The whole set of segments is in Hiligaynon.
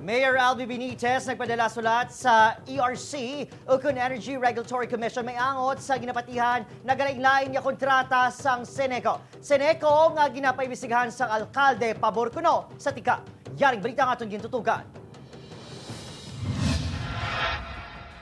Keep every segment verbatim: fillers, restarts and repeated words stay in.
Mayor Albi Benitez nagpadala sulat sa E R C ukon Energy Regulatory Commission may angot sa ginapatihan nagalain-lain nga kontrata sang Ceneco. Ceneco nga ginapaimbestigahan sang alkalde pabor kuno sa tika. Yaring balita ang aton gintutukan.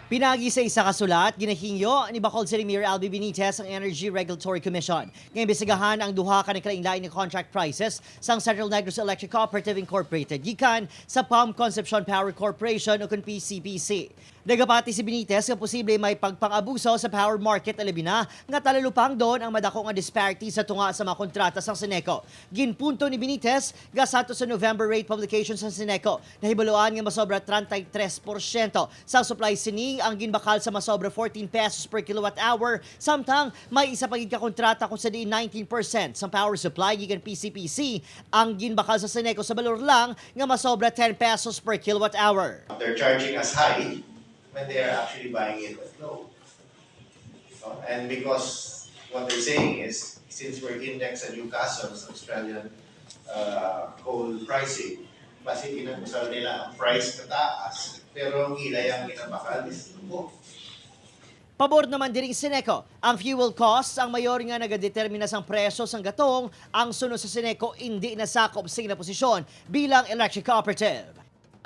Pinagi sa isa ka sulat, ginahingyo ni Bacolod City Mayor Albi Benitez ang Energy Regulatory Commission nga imbestigahan ang duha ka nagkalain-lain nga contract prices sang Central Negros Electric Cooperative Incorporated gikan sa Pam Concepcion Power Corporation ukon P C P C. Nagapati si Benitez nga posible may pagpang-abuso sa power market, labi na nga talulupangdon ang madako nga disparity sa tunga sa mga kontrata sang Ceneco. Ginpunto ni Benitez nga sa ato sa November rate publication sang Ceneco, nahibaluan nga masobra treinta y tres porsyento sa supply sini ang ginbakal sa masobra fourteen pesos per kilowatt hour, samtang may isa pa gid ka kontrata kung sa diin nineteen percent sang power supply gikan P C P C ang ginbakal sa Ceneco sa balor lang nga masobra ten pesos per kilowatt hour. They're charging us high when they are actually buying it at low. No? And because what they're saying is, since we're indexed sa Newcastle, sa Australian uh, coal pricing, basi ginag-usar nila ang price kataas, pero ang ila ang ginabakal is low. Pabor naman diri ang Ceneco. Ang fuel costs ang mayor nga nagadetermina sang presyo sang gatong. Ang suno sa Ceneco indi nasakop sing ila posisyon bilang electric cooperative.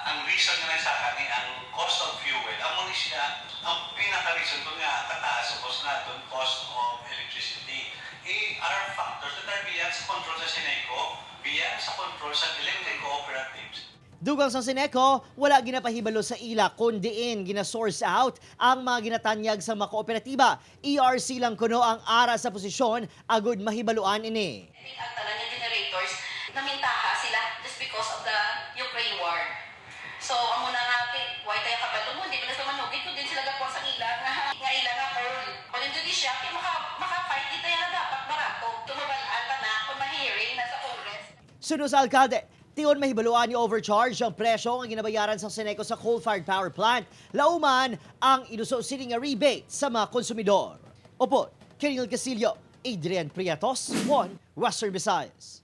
Ang reason nga nagsaka ni ang cost of fuel, amo ni siya ang pinaka-reason kung nga kataas ang cost naton, cost of electricity. Eh, are factors that are beyond sa control sa Ceneco, beyond sa control sa electric cooperatives. Dugang sang Ceneco, wala ginapahibalo sa ila kon diin gina-source out ang mga ginatanyag sa mga kooperatiba. E R C lang kuno ang ara sa posisyon agud mahibaluan ini. I think ang tanan nga generators, namintaha sila just because of the Ukraine war. So, amo na nga, ti, why tayo kabalo mo? Hindi mo na sila manugid, kung din sila gakuha sa ila nga, nga ila nga coal. Kung Indonesia, ti, maka, maka-fight di tayo nga dapat barato. Tumabal-an ta na kung ma-hearing na sa Congress. Suno sa alkalde, tion mahibaluan ni overcharge ang presyo nga ginabayaran sa Ceneco sa coal-fired power plant. Lauman ang inuso sini nga rebate sa mga konsumidor. Upod, Kenil Castillo, Adrian Prietos, One Western Visayas.